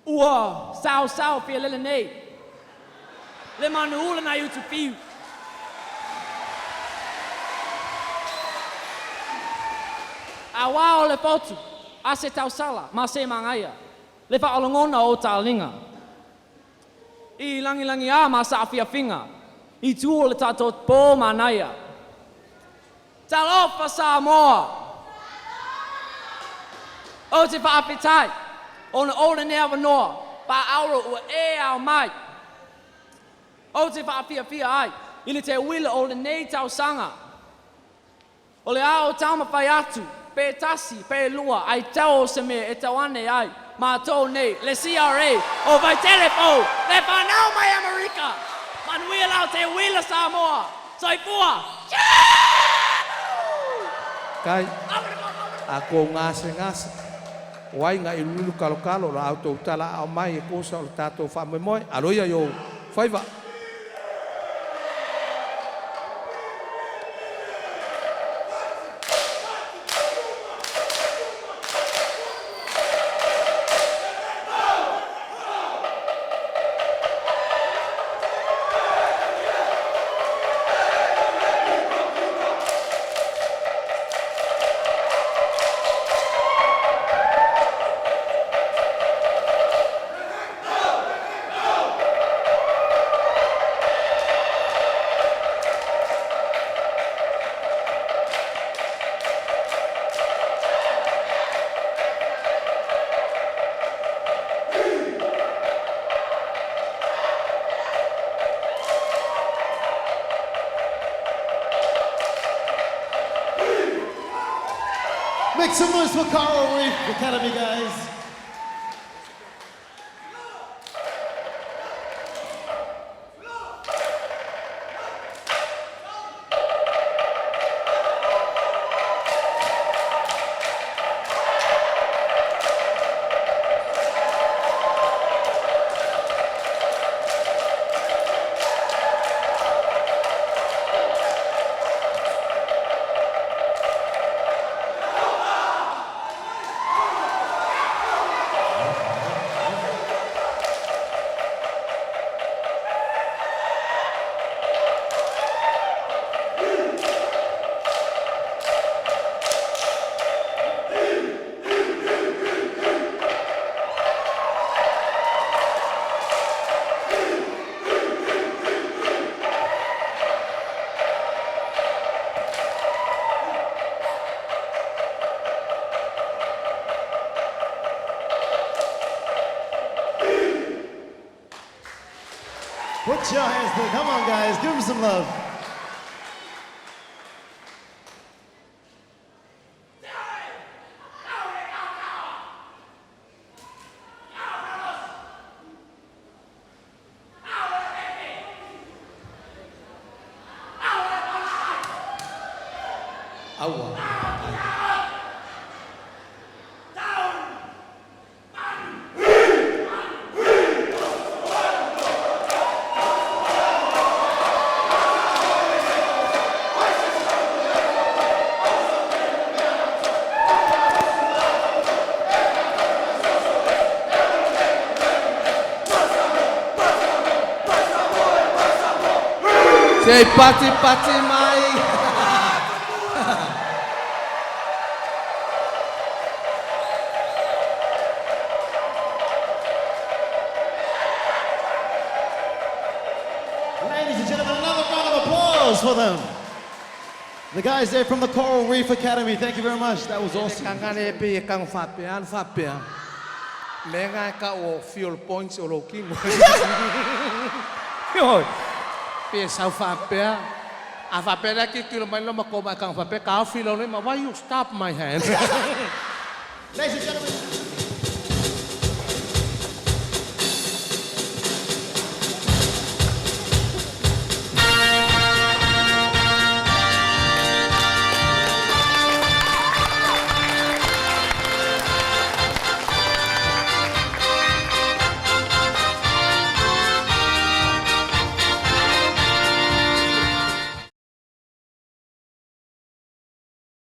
Ua saosao fialele nei le manu ula nai Utufiu. Auā o le fotu a se tausala ma se magaia le faalogona o taaliga i lagilagiā ma saafiafiga i tua o le tatou pō manaia. Talofa Samoa! Ou te faafetai ona o lenei avanoa faaauro ua e ao mai. Ou te faafiafia ai i le teuila o lenei tausaga. O le a ou taumafai atu pe tasi pe lua ae tau o se mea e tau ane ai matou nei le CRA o Vaitele Fou le fanau mai Amerika. Manuia lau teuila Samoa. Soifua! Kai, a kou gasegase, o ai ga iluilu kalokalo o la outou talaaao mai e kosa o le tatou faamoemoe. Alo ia i ou faiva. Make some noise for Coral Reef Academy, guys. Put your hands together. Come on, guys. Give them some love. Aua. Se i patipati mai. Ladies and gentlemen, another round of applause for them. The guys there from the Coral Reef Academy, thank you very much. That was awesome. Kangane pe e kanga faapea ana faapea. Mea nga e kau o fuel points o lou kino. Ioe. Pe sau faapea. A faapea lea tilotilo mai loma koma e kanga faapea, taofi lau lima, why you stop my hand? Ladies and gentlemen.